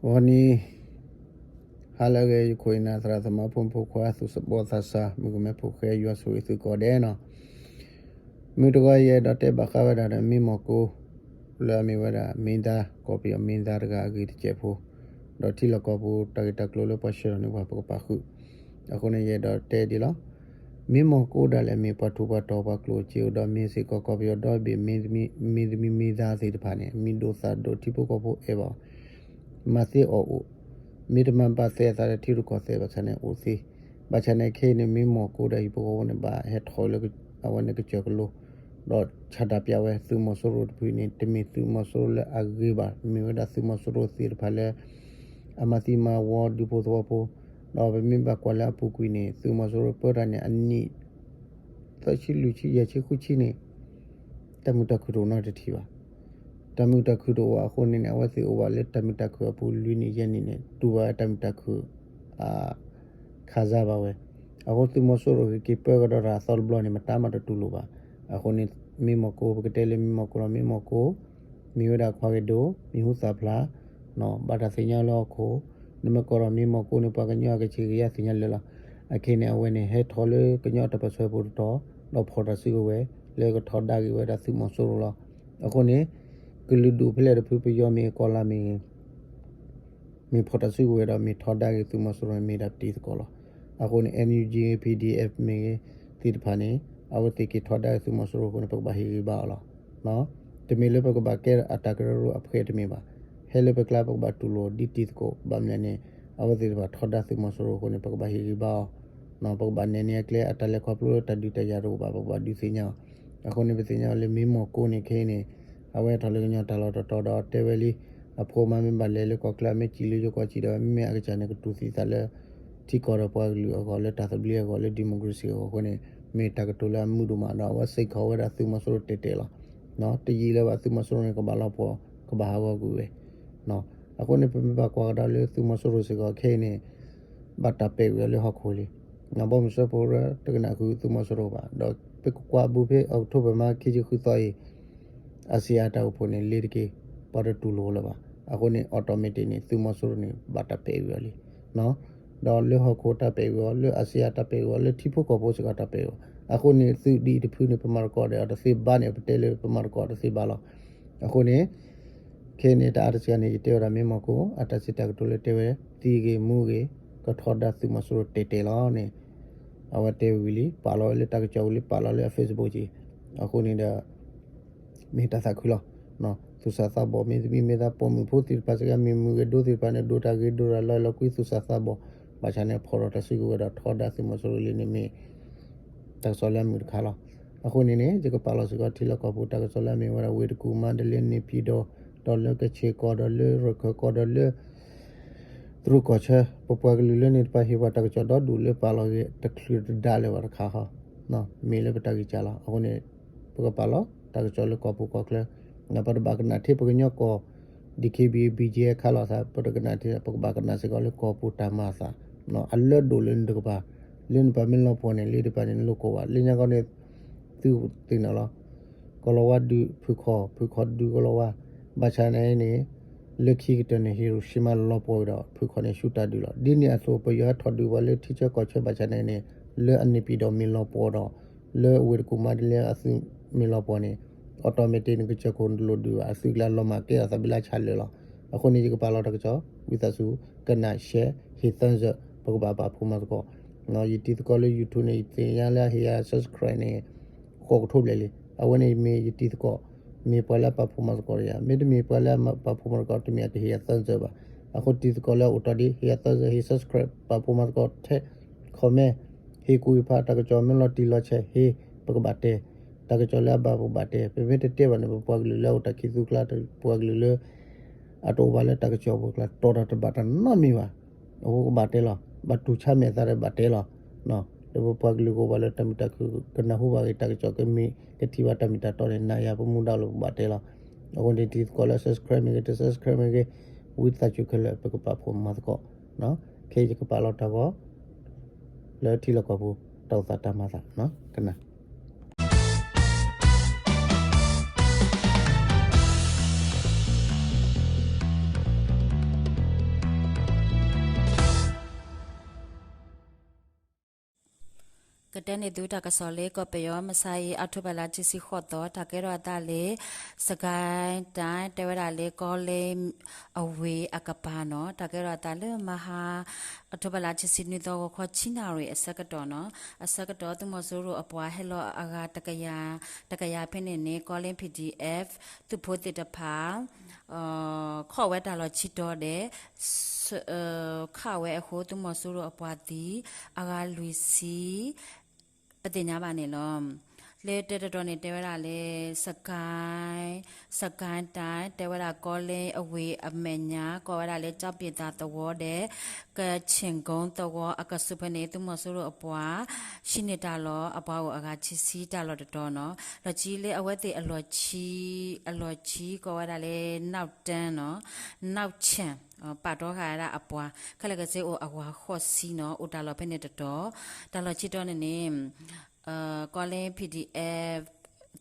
ဂီၤနံၤ ဟါလၢအဂ့ၤ ယခိၣ်ယနၢ်သရၣ်သမါ ဖိမုၣ်ဖိခွါ သူၣ်ဘီၣ်သးစၢ် မုၣ်ကမဲဖိဃဲ ယွၤဆိၣ်ဂ့ၤသုကိးဂၤဒဲးနီၤ. မုၢ်တဂီၤ ယအဲၣ်ဒိးတဲဘၣ်ဃးဝဲဒၣ်ဒီး မ့ၢ်မီၢ်ကိ လၢအမ့ၢ်ဝဲဒၣ် မ့ၢ်သါ ကီၢ်ပယီၤမ့ၢ်သါတဂၤအဂ့ၢ်တစဲးဖိ, ဒီးထံလီၢ်ကီၢ်ပူၤ တၢ်ဂ့ၢ်တၢ်ကျိၤလၢပှၤဆှၢထီၣ်န့ၢ်ပှၤ ပကပာ်ဃုာ်. အဃိန့ၣ် ယအဲၣ်ဒိးတဲဒ်လီၤ. မ့ၢ်မီၢ်ကိဒၣ်လဲာ် မ့ၢ်ပှၤထူးပှၤတီၤ ပှၤကျိၣ်စ့အိၣ်ဒီး မ့ၢ်စ့ၢ်ကီးကီၢ်ပယီၤဒီဘ့ၣ် မ့ၢ်သမံမ့ၢ်သါသ့ၣ်တဖၣ်န့ၣ် မံၤဒိၣ်သၣ်ဒိၣ် ထံဖိကီၢ်ဖိအဲၣ်ဘၣ်အီၤ, မၤသ့အီၣ်အိၣ်, မ့ၢ်တမၤဘၣ်သဲအသးဒီးထံရူၢ်ကီၢ်သဲးဘၣ်ဆၣ်န့ၣ်အိၣ်သ့, ဘၣ်ဆၣ်န့ၣ်ခဲအံၤန့ၣ် မ့ၢ်မီၢ်ကိဒီးဟံၣ်ဖိဃီဖိန့ၣ် ဘၣ်ဟဲထီၣ်လၢအဝဲန့ၣ်ကစၢၢ်ကလိ ဒီးဆန္ဒပြဝဲ သုးမီၤစိရိၤတဖုန့ၣ် တမ့ၢ်သုးမီၤစိရိၤလၢအဂ့ၤဘၣ်, မ့ၢ်ဝဲဒၣ်သုးမီၤစိရိၤသ့ၣ်တဖၣ်လၢ အမၤသံမၤဝီဒူဖိသဝီဖိ, ဒီးပမ့ၢ်ဘၣ်ကွၢ်လၢအပူၤကွံာ်န့ၣ် သုးမီၤစိရိၤပၢတၢ်န့ၣ် အနံၣ် သၢဆံလွံၢ်ဆံယဲၢ်ဆံဃုဆံန့ၣ် တၢ်မုာ်တၢ်ခုၣ်တအိၣ်နီတထံၣ်ဘၣ်. တၢ်မုာ်တၢ်ခုၣ်တအိၣ်ဘၣ်အဃိန့ၣ်န့ၣ် အဝဲသ့ၣ်အိၣ်ဘၣ်လၢတၢ်မုာ်တၢ်ခုၣ်အပူၤလွံၢ်နံၣ်ယဲၢ်နံၣ်န့ၣ် တူၢ်ဘၣ်ဝဲတၢ်မုာ်တၢ်ခုၣ် ခးစါဘၣ်ဝဲ. အဃိသုးမီၤစိရိၤက့ၤပၢကဒီးတၢ်အသီတဘျီန့ၣ် မတၤမးတတူၢ်လိာ်ဘၣ်. အဃိန့ၣ် မ့ၢ်မီၢ်ကိ ပကတဲလၢမ့ၢ်မီၢ်ကိလီၤ. မ့ၢ်မီၢ်ကိ မ့ၢ်ဝဲဒၣ်ခွါဂ့ၤဒိၣ် မံၤဟူသၣ်ဖျါ ဘၣ်တၢ်သ့ၣ်ညါလၢဟီၣ်ခိၣ်, နမ့ၢ်ကိးဒီးမ့ၢ်မီၢ်ကိန့ၣ် ပှၤကညီအကဆံးကယၤသ့ၣ်ညါလၢာ်လီၤ. အခဲအံၤန့ၣ် အဝဲန့ၣ် ဟဲထီၣ်လၢကညီတၢ်ပၢၢ်ဆၢပူၤတတီၤ ဒီးဖီၣ်တၢ်စုကဝဲၤ လၢကထီဒါက့ၤဝဲဒၣ်သုးမီၤစိရိၤလီၤ. အဃိန့ၣ် ကလုာ်ဒူၣ်ဖဲလဲၣ်တဖု ပယီၤမ့ၢ်ဂ့ၤ ကီၢ်လါမ့ၢ်ဂ့ၤ မ့ၢ်ဖီၣ်တၢ်စုကဝဲၤဒီး မ့ၢ်ထီဒါက့ၤသုးမီၤစိရိၤန့ၣ် မ့ၢ်ဒၣ်တံၤသကိးလီၤ. အဃိန့ၣ် NUG မ့ၢ်ဂ့ၤ PDF မ့ၢ်ဂ့ၤ သ့ၣ်တဖၣ်န့ၣ် အဝဲသ့ၣ်က့ၤထီဒါက့ၤသုးမီၤစိရိၤအဃိန့ၣ် ပကဘၣ်ဟ့ၣ်ဂံၢ်ဘါအီၤလီၤ. တမ့ၢ်လၢပကဘၣ်ကဲအတၢ်ကရၢကရိအဖှဲးတမ့ၢ်ဘၣ်. ဟဲလၢပကျါ ပကဘၣ်တူၢ်လိာ်ဒ်တံၤသကိး ဘၣ်မနုၤန့ၣ် အဝဲသ့ၣ်တဖၣ်ထီဒါသုးမီၤစိရိၤအဃိန့ၣ် ပကဘၣ်ဟ့ၣ်ဂံၢ်ဘါအီၤ, ပကဘၣ်နဲၣ်န့ၢ်အကျဲ အတၢ်လဲၤခီဖျိလၢတၢ်ဒုးတၢ်ယၤတအိၣ်ဘၣ် ပကဘၣ်ဒုးသ့ၣ်ညါအီၤ. အဃိန့ၣ် ပသ့ၣ်ညါအီၤလၢမ့ၢ်မီၢ်ကိန့ၣ်ခဲအံၤန့ၣ် အဝဲထီၣ်လၢကညီတၢ်လီၢ်တတီၤဒီးတဲဝဲလံ, အဖိမါမ့ၢ်ဘၣ်လဲၤလၢကီၢ်ချၢ အမ့ၢ်စံးလၢယိၤကီၢ်စံးဒီး မ့မ့ၢ်အကစၢ်န့ၣ် ကတူၢ်သံသးလၢ ထံကီၢ်ဒီးပှၤကလုာ်အဂီၢ် လၢတၢ်သဘျ့အဂီၢ် လၢ democracy အဂီၢ်အဃိန့ၣ် မ့ၢ်တၢ်ကတိၤလၢအမုာ်ဒိၣ်မးဒီး အဝဲစ့ၢ်ကီးဝဲဒၣ်သုးမီၤစိရိၤတဲာ်တဲာ်လီၤ. တယံာ်လၢၤဘၣ် သုးမီၤစိရိၤန့ၣ် ကဘၣ်လီၤပှီၢ် ကဘၣ်ဟးဂီၤကွံာ်ဝဲ. အဃိန့ၣ် ပမ့ၢ်ဘၣ်ကွၢ်ကဒီးလၢသုးမီၤစိရိၤစ့ၢ်ကီးခဲအံၤန့ၣ် ဘၣ်တၢ်ပဲာ်ကွံာ်အီၤလၢဟီၣ်ခိၣ်လံ. ဘီမုၢ်စၢဖှိၣ်ရၢ တကနၣ်ဃုာ်သုးမီၤစိရိၤဘၣ်. ဒီးပကကွၢ်အဘူးဖဲအီးကထိဘၢၣ်မး ခံဆံဃုသီအံၤ အစံးအါတၢ်အိၣ်ဖှိၣ်န့ၣ် လ့ၤတက့ၢ် ပှၤတတူၢ်လိာ်လၢၤဘၣ်. အဃိန့ၣ် automatic န့ၣ် သုးမီၤစိရိၤန့ၣ် ဘၣ်တၢ်ပဲာ်ကွံာ်အီၤလံ. ဒီးလၢဟီၣ်ခိၣ်တၢ်ပဲာ်ကွံာ်အီၤ လၢအစံးအါတၢ်ပဲာ်ကွံာ်အီၤ လၢထံဖိကီၢ်ဖိစ့ၢ်ကီးတၢ်ပဲာ်ကွံာ်အီၤ. အဃိန့ၣ် သုးဒ်အံၤတဖုန့ၣ် ပမၤသကိးဒီးအီၤတသ့ဘၣ်န့ၣ် ပတဲလၢပမၤသကိးတသ့ဘၣ်လီၤ. အဃိန့ၣ် ခဲအံၤန့ၣ် တအါတစှၤန့ၣ် ယတဲဝဲဒၣ်မ့ၢ်မီၢ်ကိ အတၢ်စံးတၢ်ကတိၤလၢတဲဝဲ သံဂ့ၤမူဂ့ၤ ကထီဒါသုးမီၤစိရိၤတဲာ်တဲာ်လီၤန့ၣ် အဝဲတဲဝံၤလံ ပာ်လီၤဝဲလၢတၢ်ကစီၣ်ဝံၤလံ ပာ်လီၤလၢအ Facebook က့ၤ. အဃိန့ၣ်ဒီး မ့ၢ်တၢ်သးခုလီၤ. သူၣ်စၢ်သးဘီၣ် မ့ၢ်သမံမ့ၢ်သါ ပိာ်မုၣ်ဖိသ့ၣ်တဖၣ်စ့ၢ်ကီး မ့ၢ်မုၢ်ဂ့ၤဒိသ့ၣ်တဖၣ်န့ၣ် ဒိးတၢ်ဂ့ၤဒိးတၢ်လီၤလီၤကွံ သူၣ်စၢ်သးဘီၣ် ဘၣ်ဆၣ်န့ၣ် ဖီၣ်ထီၣ်တၢ်စုကဝဲၤဒီးထီဒါသုးမီၤစိရိၤလံန့ၣ်မ့ၢ် တၢ်ကစီၣ်လၢအမုာ်တခါလီၤ. အဃိန့ၣ်န့ၣ် ယကပာ်လီၤစ့ၢ်ကီးထံလီၢ်ကီၢ်ပူၤ တၢ်ကစီၣ်လၢအမ့ၢ်ဝဲဒၣ် ဝ့ၢ်တကူၣ် မါဒလ့ န့ၣ်ပၠံၣ်တီၣ် ဒီးလၢကဆ့ၣ်ကီၢ် ဒီးလၢရခၢၣ်ကီၢ် ဒီးလၢ တရူးကီၢ်ဆၢ ပပှၤကလုာ်လၢန့ၣ်တဖၣ်ဟ့ၣ်ပှၤတၢ်ကစီၣ်ဒီဒူၣ်လၢပာ်လီၤဂ့ၤ တချုးတဒါလၢၤဘၣ်တခါဃီ မ့ၢ်လၢပတၢ်ဂံၢ်စၢ်လီၤ. အဃိန့ၣ် ပကပာ်လီၤတၢ်ကစီၣ်လၢကီၢ်ပူၤကီၢ်ချၢ ပတဘၣ်ကနၣ်ထဲပကညီကီၢ် DKBA BGF ခါလီၤသး ပတကနၣ်ထဲ ပကဘၣ်ကနၣ်စ့ၢ်ကီးလၢကီၢ်ပူၤတၢ်မၤအသး အလၢဒိၣ်လၢနတကပၤ လၢနပၤမ့ၢ်လီၤပှီၢ်န့ၣ် လၢနပၤန့ၣ်နလိၣ်ကိးဘၣ် လၢညါခီန့ၣ် သုသ့ၣ်နီၣ်လီၤ ကီၢ်လီၤဝါဒုးဖုၣ်ခီၣ် ဖုၣ်ခီၣ်ဒုးကီၢ်လီၤဝါ ဘၣ်ဆၣ်န့ၣ်န့ၣ် လၢခံကတၢၢ်န့ၣ် ဟံၣ်ရိၤၡံမါလီၤပှီၢ်ဒီး ဖုၣ်ခီၣ်န့ၣ် ဆူၣ်တၢ်ဒုးလီၤ. ဒ်န့ၣ်အသိး ပယီၤဟဲထီၣ်ဒုးပှၤလၢထံဆၢကီၢ်ဆၢဘၣ်ဆၣ်န့ၣ်န့ၣ် လၢအန့ၣ်ပၠံၣ်တီၣ်မ့ၢ်လီၤပှီၢ်ဒီး လၢဝ့ၢ်တကူၣ်မါဒလ့အသုးမ့ၢ်လီၤပှီၢ်န့ၣ် automatic န့ၣ် ကစၢၢ်ခိၣ်နတလိၣ်ဒုးဘၣ် အသုးကျါလီၤမၢ်ကဲအသးဘျါဆါလၢာ်လီၤ. အဃိန့ၣ် ယကပာ်လီၤတၢ်ကစီၣ် ဝံသးစူၤ ကနၣ် share ဟ့ၣ် thumbs up ပကဘၣ်ပာ်ဖှိၣ်မၤသကိး ယတံၤသကိးလၢ YouTube န့ၣ် ယသ့ၣ်ညါလၢအဟ့ၣ်ယၤ subscribe န့ၣ် ဃိးကထိဘျဲၣ်လံ. အဝဲန့ၣ်မ့ၢ်ယတံၤသကိး မ့ၢ်ပှၤလၢအပာ်ဖှိၣ်မၤသကိးယၤ မ့တမ့ၢ်ပှၤလၢအပာ်ဖှိၣ်မၤသကိး တမ့ၢ်အကဟ့ၣ်ယၤ thumbs up ဘၣ်. အဃိတံၤသကိးလၢအအိၣ်တီၢ်ဒံး ဟ့ၣ်ယၤ thumbs up ဟ့ၣ် subscribe ပာ်ဖှိၣ်မၤသကိး ထဲ comment ဟ့ၣ်ကူၣ်ဟ့ၣ်ဖးတၢ်ကစီၣ်မ့ၢ်လီၤတံၢ်လီၤဆဲး ဟ့ၣ် ပကဘၣ်တဲ တၢ်ကစီၣ်လၢအဘၣ်ပကဘၣ်တဲ ပမ့ၢ်တတဲဘၣ်န့ၣ် ပပှၤကလုာ်လၢအအိၣ်တၢ်ခံသူကျါ ပပှၤကလုာ်လၢ အတအိၣ်ဘၣ်လၢတၢ်ကစီၣ်ပူၤကျါ တီၢ်တၢ်တဘၣ်တၢ်နီတမံၤဘၣ်. အဃိကဘၣ်တဲလီၤ ဘၣ်တူၢ်ဆါမဲာ်သးဒီးဘၣ်တဲလီၤ. လၢပပှၤကလုာ်ကအိၣ်ဘၣ်လၢတၢ်မုာ်တၢ်ခုၣ် ကနၢ်ဟူဘၣ်ဂ့ၤတၢ်ကစီၣ် ကမ့ၢ်ကထံၣ်ဘၣ်တၢ်မ့ၢ်တၢ်တီန့ၣ် နၤယၤပမူဒါလၢပကဘၣ်တဲလီၤ. အဃိန့ၣ်တံၤသကိးလၢ subscribe မ့ၢ်ဂ့ၤ တ subscribe မ့ၢ်ဂ့ၤ ဝံသးစူၤခဲလၢာ် ပကပာ်ဖှိၣ်မၤသကိး ခဲအံၤယကပာ်လီၤတၢ်ဂီၤ လၢထံလီၢ်ကီၢ်ပူၤ တၢ်အိၣ်သးတၢ်မၤသး ကနၣ် တဲန့ၢ်သုတၢ်ကစီၣ်လၢကီၢ်ပယီၤမုၢ်ဆါအံၤ အီးထိဘၢၣ်လါခံဆံဃိးသီ တၢ်ကဲထီၣ်အသးလၢ စကဲတၢ် တဲဝဲဒၣ်လၢကီလ့အဝ့ၢ်အကပၤနီၤ တၢ်ကဲထီၣ်အသးလၢမဟါ အီးထိဘၢၣ်လါခံဆံနွံသီ ဂီၤခီဆံနၣ်ရံၣ်အဆၢကတီၢ်နီၤ အဆၢကတီၢ် သုးမီၤစိရိၤအပှၤဟဲလီၤအဂၤတကယၤ တကယၤဖဲန့ၣ်န့ၣ် ကီလ့ PDF သုးဖိသ့ၣ်တဖၣ် ခီၣ်ဝဲတၢ်လီၢ်ခံတီၤဒဲး ခးဝဲအဃိ သုးမီၤစိရိၤအပှၤသံ အဂၤလွံၢ်ဆံ ပသ့ၣ်ညါဘၣ်န့ၣ်လီၤ. လၢတၢတတီၤန့ၣ် တဲဝဲဒၣ်လၢ စကဲ စကဲတၢ် တဲဝဲဒၣ်ကီလ့အဝ့ၢ်အမဲာ်ညါ ကိးဝဲဒၣ်လၢ ကၠီပ့ၤသးသဝီဒဲး ကဆ့ၣ်ကိသဝီအကဆူးဖဲန့ၣ် သုးမီၤစိရိၤအပှၤ ဟံးန့ၢ်တၢ်လီၢ် အပှၤအိၣ်အဂၤခံဆံတၢ်လီၢ်တတီၤနီၤ လီၢ်ခံလၢအဝဲသ့ၣ်အလီၢ်ခံ အလီၢ်ခံကိးဝဲဒၣ်လၢ နီၣ်တၢနီၤ နီၣ်ဆၣ် ပာ်တီဃာ်ဝဲဒၣ်အပှၤ ခဲလၢာ်ခဲဆ့အိၣ်အဝၤဃိးဆံနီၤ အိၣ်တၢ်လီၢ်ဖဲန့ၣ်တတီၤ တၢ်လီၢ်ခံတီၤန့ၣ်န့ၣ် ကီလ့ PDF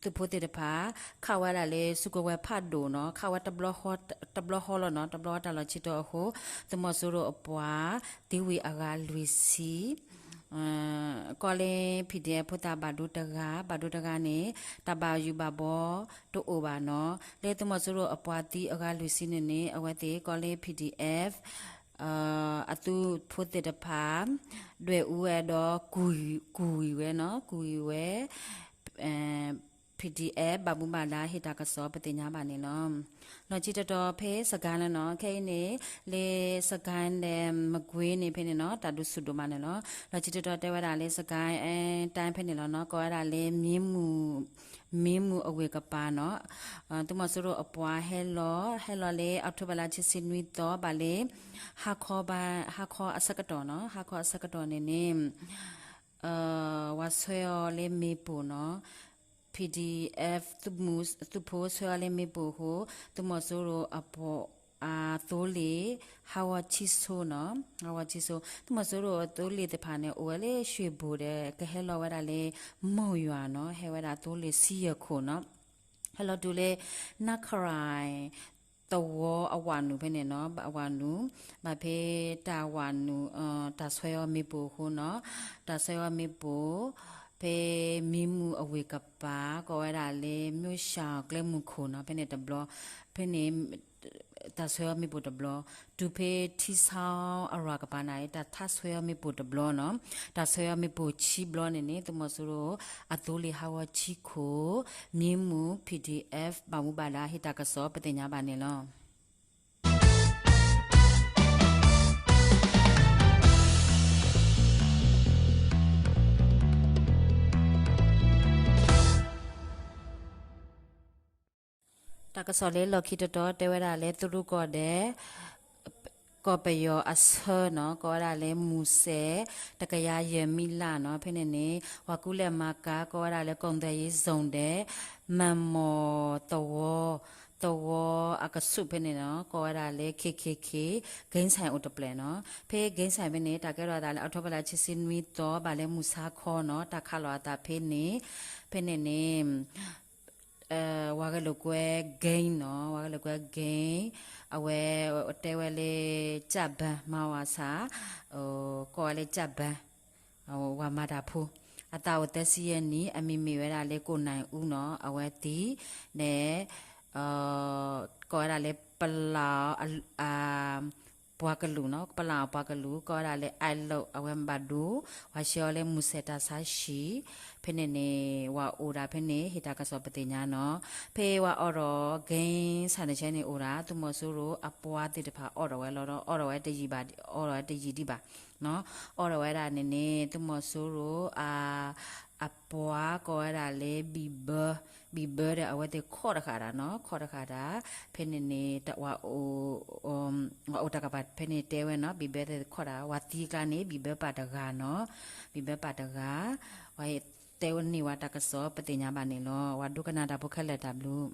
သုးဖိသ့ၣ်တဖၣ် ခးဝဲဒၣ်လၢ စူကဝဲၤဖးဒိၣ်နီၤ ခးဝဲ တဘျီဃီလီၤနီၤ တဘျီဃီတၢ်လီၢ်ခံတီၤအဃိ သုးမီၤစိရိၤအပှၤ သံဝံၤအဂၤလွံၢ်ဆံ ကီလ့ PDF ဖိသၣ်ဘၣ်ဒိတဂၤ ဘၣ်ဒိတဂၤန့ၣ် တၢ်ဘၣ်ယိၣ်ဘၣ်ဘီတအိၣ်ဘၣ်နီၤ လၢသုးမီၤစိရိၤအပှၤသံအဂၤလွံၢ်ဆံန့ၣ်န့ၣ် အဝဲသ့ၣ်ကီလ့ PDF အသုးဖိသ့ၣ်တဖၣ် ဒွဲၣ်အူဝဲဒီး ကူၣ်ဝံၤဝဲနီၤ ကူၣ်ဝံၤဝဲ PDF ဘၣ်မူဘၣ်ဒါဟ့ၣ်တၢ်ကစီၣ်ပသ့ၣ်ညါဘၣ်န့ၣ်လီၤ. လီၢ်ခံတတီၤဖဲစကဲန့ၣ်နီၤ ခဲအံၤန့ၣ် လၢစကဲဒီးမကွ့န့ၣ်ဖဲန့ၣ်နီၤ တၢ်ဒုးဆူၣ်ဒိၣ်မးန့ၣ်လီၤ. လီၢ်ခံတတီၤတဲဝဲဒၣ်လၢစကဲတၢ်ဖဲန့ၣ်လီၤနီၤ ကိးဝဲဒၣ်လၢ မ့ၢ်မူၣ်အဝ့ၢ်ကပၤနီၤ သုးမီၤစိရိၤအပှၤဟဲလီၤ ဟဲလီၤလၢ အီးထိဘၢၣ်လါခံဆံနွံသီ ဘၣ်လၢ ဟါခီဘၣ် ဟါခီအဆၢကတီၢ်နီၤ ဟါခီအဆၢကတီၢ်န့ၣ်န့ၣ် ဝၤဆွဲအီၤလၢမ့ၣ်ပိၢ်နီၤ PDF သုးဖိဆွဲအီၤလၢမ့ၣ်ပိၢ်အဃိ သုးမီၤစိရိၤအပှၤ အသိလ့ၣ် ဟးဂီၤဆံဆိနီၤ ဟးဂီၤဆံဆိ သုးမီၤစိရိၤအသိလ့ၣ်သ့ၣ်တဖၣ်န့ၣ် အိၣ်ဝဲလၢ ရွှေဘို ဒီး ကဟဲလီၤဝဲဒၣ်လၢ မိၢ်ယွၤနီၤ ဟဲဝဲဒၣ်သိလ့ၣ်ဆံယဲၢ်ခိၣ်နီၤ ဟဲလီၤတုၤလၢ နၢ်ခရၢၣ် သဝီအဝၤနုာ်ဖဲန့ၣ်နီၤ အဝၤနုာ် ဘၣ်ဖဲတၢ်ဝၤနုာ် တၢ်ဆွဲအီၤမ့ၣ်ပိၢ်အဃိနီၤ တၢ်ဆွဲအီၤမ့ၣ်ပိၢ် ဖဲမ့ၢ်မူၣ်အဝ့ၢ်ကပၤ ကိးဝဲဒၣ်လၢ မၠိၣ်ရှၣ်ကျဲမုၢ်ခိၣ်နီၤ ဖဲန့ၣ်တဘျီ ဖဲန့ၣ် တၢ်ဆွဲအီၤမ့ၣ်ပိၢ်တဘျီ တုၤဖဲထံဆီအရၤကပၤန့ၣ် တၢ်ထးဆွဲအီၤမ့ၣ်ပိၢ်တဘျီနီၤ တၢ်ဆွဲအီၤမ့ၣ်ပိၢ်ဆံဘျီန့ၣ်န့ၣ် သုးမီၤစိရိၤ အသိလ့ၣ်ဟးဂီၤဆံခိၣ် မ့ၢ်မူၣ် PDF ဘၣ်မူဘၣ်ဒါဟ့ၣ်တၢ်ကစီၣ်ပသ့ၣ်ညါဘၣ်န့ၣ်လီၤ. တၢ်ကစီၣ်လၢလီၢ်ခံတတီၤတဲဝဲဒၣ်လၢသုးရူၢ်ကီၢ်ဒဲး ကီၢ်ပယီၤအဆၢနီၤ ကိးဝဲဒၣ်လၢမူစဲး တကယၤယဲၢ်မံလၢ်နီၤ ဖဲန့ၣ်န့ၣ် ပှၤကူလဲၢ်မၤကၤ ကိးဝဲဒၣ်လၢ ကိၣ်သဲးယ့ zone ဒဲး မၢမီၢ်သဝီ သဝီအကဆူးဖဲန့ၣ်နီၤ ကိးဝဲဒၣ်လၢ KKK ဂ့ၢ်ဆၣ်အိၣ်တပျဲၢ်နီၤ ဖဲဂ့ၢ်ဆၣ်ဖဲန့ၣ် တၢ်ကဲထီၣ်အသးလၢ အီးထိဘၢၣ်လါဆံဆံနွံသီ ဘၣ်လၢမုၢ်ဆါခီနီၤ တၢ်ခးလီၤအသးဖဲန့ၣ် ဖဲန့ၣ်န့ၣ် ဝၤဂဲၤလိာ်ကွဲ gang နီၤ ဝၤဂဲၤလိာ်ကွဲ gang အဝဲတဲဝဲလၢ ကၠၣ်ဘၢ မၤဝၤဆၣ် ကိးဝဲလၢကၠၣ်ဘၢ ဝၤမၤတၢ်ဖိ အသးအိၣ်သၢဆံယဲၢ်နံၣ် အမံၤမ့ၢ်ဝဲဒၣ်လၢ ကိၣ်နၢ်အူနီၤ အဝဲသံ ဒီး ကိးဝဲဒၣ်လၢ ပလီၢ် ပှၤကလုာ်နီၤ ပလီၢ်ပှၤကလုာ် ကိးဝဲဒၣ်လၢ အဲၣ်လိာ် အဝဲဘၣ်ဒိ ဝၤဆှၢအီၤလၢမုၢ်စဲးတၢ်ဆါဟံၣ် ဖဲန့ၣ်န့ၣ် ဝၤအိၣ်ဒၣ်ဖဲန့ၣ် ဟ့ၣ်တၢ်ကစီၣ်ပသ့ၣ်ညါနီၤ ဖဲဝၤအိၣ်ဒီး gang ဆၣ်န့ၣ်ဆဲန့ၣ်အိၣ်ဒၣ် သုးမီၤစိရိၤအပှၤသ့ၣ်တဖၣ်အိးထီၣ်ဝဲလီၤဒီး အိးထီၣ်ဝဲတယံာ်ဘၣ် အိးထီၣ်ဝဲတယံာ်ဒံးဘၣ် အိးထီၣ်ဝဲဒၣ်န့ၣ်န့ၣ် သုးမီၤစိရိၤ အပှၤကိးဝဲဒၣ်လၢ ဘံၣ်ဘၢ ဘံၣ်ဘၢဒီးအဝဲသ့ၣ်ခီၣ်တဃာ်ဒၣ်နီၤ ခီၣ်တဃာ်ဒၣ် ဖဲန့ၣ်န့ၣ် ဝၤအိၣ်တၢ်ကပၤဖဲန့ၣ်တဲဝဲနီၤ ဘံၣ်ဘၢသ့ၣ်ခီၣ်တဃာ် ဝၤသံကျါန့ၣ် ဘံၣ်ဘၢပာ်တဂၤနီၤ ဘံၣ်ဘၢပာ်တဂၤ ဝၤတဲဝဲန့ၢ်ဝဲတၢ်ကစီၣ်ပသ့ၣ်ညါဘၣ်န့ၣ်လီၤ ဝၤဒိကနၣ်တၢ်ဖိခဲလၢာ်တၢ်ဘျုး